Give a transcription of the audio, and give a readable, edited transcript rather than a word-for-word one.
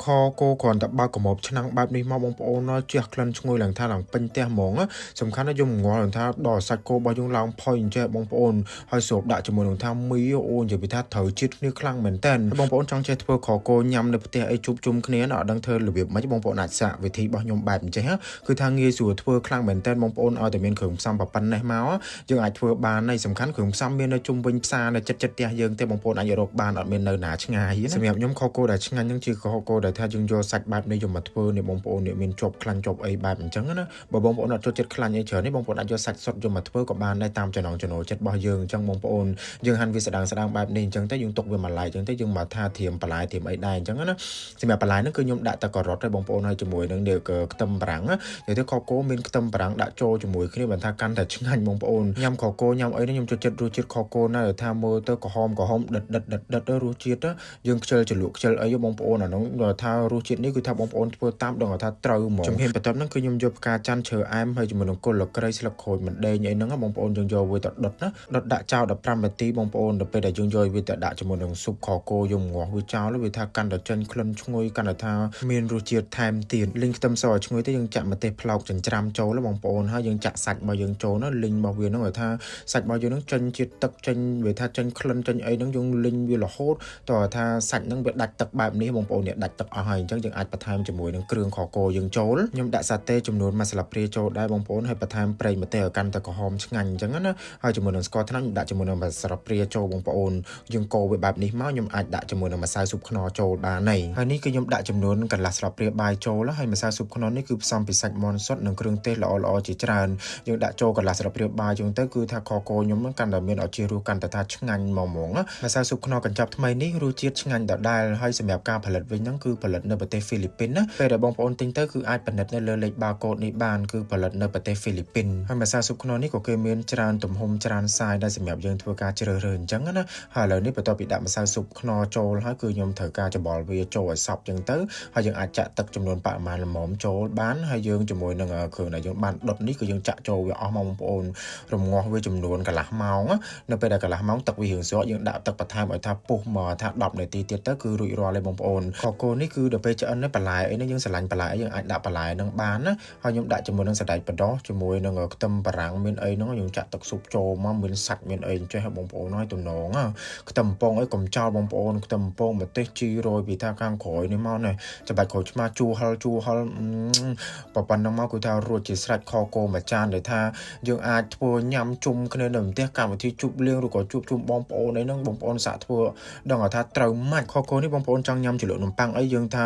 ខគោគ្រាន់តែបើកការបឆ្នាំងបែបនេះមកបងប្អូនណាជះក្លិនឈ្ងុយឡើងថាឡើងពេញផ្ទះហ្មងសំខាន់ណាស់យើងងល់ឡើងថាដល់សាច់គោរបស់យើងឡើងផុយអញ្ចេះបងប្អូនហើយស្រូបដាក់ជាមួយនឹងថាមីអូនិយាយពីថាត្រូវជាតិគ្នាខ្លាំងមែនតើបងប្អូនចង់ចេះធ្វើខគោញ៉ាំនៅផ្ទះអីជួបជុំគ្នាណាអត់ដឹងធ្វើរបៀបម៉េចបងប្អូនអាចសាកវិធីរបស់ខ្ញុំបែបអញ្ចេះគឺថាងាយស្រួលធ្វើខ្លាំងមែនតើបងប្អូនឲ្យតែមានគ្រឿងផ្សំប៉ុណ្ណេះមកយើងអាចធ្វើបានហើយសំខាន់គ្រឿងផ្សំមាននៅជុំវិញផ្សារនៅចិត្តចិត្តផ្ទះយើងទេបងប្អូនអាចរកបានអត់មាននៅណាឆ្ងាយណាសម្រាប់ខ្ញុំខគោដែលឆ្ងាញ់ហ្នឹងជាខគោដែលថាយើងយកសាច់បែបនេះយកមកធ្វើនេះបងប្អូននេះមានជាប់ខ្លាញ់ជាប់អីបែបអញ្ចឹងណាបើបងប្អូនអត់ចូលចិត្តខ្លាញ់អីច្រើននេះបងប្អូនអាចយកសាច់សុទ្ធយកមកធ្វើក៏បានដែរតាមចំណង់ចំណូលចិត្តរបស់យើងអញ្ចឹងបងប្អូនយើងហាន់វាស្ដាងស្ដាងបែបនេះអញ្ចឹងទៅយើងទុកវាមួយឡែកអញ្ចឹងទៅយើងមកថាធៀមបន្លែធៀមអីដែរអញ្ចឹងណាសម្រាប់បន្លែហ្នឹងគឺខ្ញុំដាក់តែការ៉ុតហើយបងប្អូនហើយជាមួយនឹងនេះខ្ទឹមបារាំងនិយាយទៅខគោមានខ្ទឹមបារាំងដាក់ចូលជាមួយគ្នាបានថាកាន់តែឆ្ងាញ់បងប្អូនញ៉ាំខគោញ៉ាំអីនេះខ្ញុំចូលចិត្តរសជាតិខគោណាស់ថាមើលទៅក្រហមក្រហមដិតដិតដិតដិតរសជាតិយើងខ្ជិលជ្រលក់ខ្ជិលអីបងប្អូនអានោះថារសជាតិនេះគឺថាបងប្អូនធ្វើតាមដឹងថាត្រូវហ្មងជំហានបន្ទាប់ហ្នឹងគឺខ្ញុំយកផ្កាច័ន្ទឈើអែមហើយជាមួយនឹងគល់លក្រីស្លឹកក្រូចមិនដេងអីហ្នឹងបងប្អូនយើងយកវាទៅដុតណាដុតដាក់ចោល15នាទីបងប្អូនដល់ពេលដែលយើងយកវាទៅដាក់ជាមួយនឹងស៊ុបខគោយើងងាស់វាចោលវាថាកាន់តែចេញក្លិនឈ្ងុយកាន់តែថាមានរសជាតិថែមទៀតលីងខ្ទឹមសឲ្យឈ្ងុយទៅយើងចាក់ម្ទេសប្លោកចិញ្ច្រាំចូលបងប្អូនហើយយើងចាក់សាច់របស់យើងចូលណាលីងរបស់វាហ្នឹងឲ្យថាសាច់របស់យើងហ្នឹងចេញជាតិទឹកចេញវាថាចេញក្លិនចេញអីហ្នឹងយើងលីងវារហូតតើថាសាច់ហ្នឹងវាដាច់ទឹកបែបនេះបងប្អូននេះដាច់ទឹកអស់ហើយអញ្ចឹងយើងអាចបន្ថែមជាមួយនឹងគ្រឿងខគោយើងចូលខ្ញុំដាក់សាតេចំនួនមួយស្លាបព្រាចូលដែរបងប្អូនហើយបន្ថែមប្រេងម្ទេសឲ្យកាន់តែក្រហមឆ្ងាញ់អញ្ចឹងណាហើយជាមួយនឹងស្ករត្នោតខ្ញុំដាក់ជាមួយនឹងមួយស្លាបព្រាចូលបងប្អូនយើងកូរវាបែបនេះមកខ្ញុំអាចដាក់ជាមួយនឹងម្សៅស៊ុបខ្នុរចូលបានហើយហើយនេះគឺខ្ញុំដាក់ចំនួនកន្លះស្លាបព្រាបាយចូលហើយម្សៅស៊ុបខ្នុរនេះគឺផ្សំពីសាច់មាន់សុទ្ធនិងគ្រឿងទេសល្អៗជាច្រើនយើងដាក់ចូលកន្លះស្លាបព្រាបាយចឹងទៅគឺថាខគោខ្ញុំហ្នឹងកាន់តែមានឱជារសកាន់តែថាឆ្ងាញ់ហ្មងម្សៅស៊ុបខ្នុរកញ្ចប់ថ្មីនេះរសជាតិឆ្ងាញ់ដដែលហើយសម្រាប់ការផលិតវិញហ្នឹងគឺផលិតនៅប្រទេសហ្វីលីពីនណាពេលដែលបងប្អូនទិញទៅគឺអាចពិនិត្យនៅលើលេខបាកូដនេះបានគឺផលិតនៅប្រទេសហ្វីលីពីនហើយម្សៅស៊ុបខ្នុរនេះក៏គេមានច្រើនទំហំច្រើន size ដែរសម្រាប់យើងធ្វើការជ្រើសរើសអញ្ចឹងណាហើយឥឡូវនេះបន្ទាប់ពីដាក់ម្សៅស៊ុបខ្នុរចូលហើយគឺខ្ញុំត្រូវការច្របល់វាចូលឲ្យសព្វអញ្ចឹងទៅហើយយើងអាចចាក់ទឹកចំនួនបរិមាណល្មមចូលបានហើយយើងជាមួយនឹងគ្រឿងដែលយើងបានដុតនេះគឺយើងចាក់ចូលវាអស់មកបងប្អូនរងាស់វាចំនួនកន្លះម៉ោងនៅពេលដែលកន្លះម៉ោងទឹកវារៀងស្រកយើងដាក់ទឹកបន្ថែមឲ្យថាពុះមកថា10នាទីទៀតទៅគឺរួចរាល់ហើយបងប្អូនខគោនេះគឺដល់ពេលឆ្អិននេះបន្លែអីនេះយើងស្រឡាញ់បន្លែអីយើងអាចដាក់បន្លែនឹងបានណាហើយខ្ញុំដាក់ជាមួយនឹងសណ្តែកបណ្ដោះជាមួយនឹងខ្ទឹមបារាំងមានអីហ្នឹងយើងចាក់ទឹកស៊ុបចូលមកមានសាច់មានអីចេះបងប្អូនហើយទំនងខ្ទឹមពងអីកុំចោលបងប្អូនខ្ទឹមពងម្ទេសជីរយពីថាខាងក្រោយនេះមកនេះច្បាច់ក្រូចឆ្មាជួហិលជួហិលប៉ុណ្ណឹងមកគឺថារួចជាស្រេចខគោមួយចានដែលថាយើងអាចធ្វើញ៉ាំជុំគ្នានៅផ្ទះកម្មវិធីជប់លៀងឬក៏ជួបជុំបងប្អូនអីហ្នឹងបងប្អូនសាកធ្វើដឹងថាត្រូវម៉ាច់ខគោនេះបងប្អូនចង់ញ៉ាំជ្រលក់នំប៉័ងអីយើងថា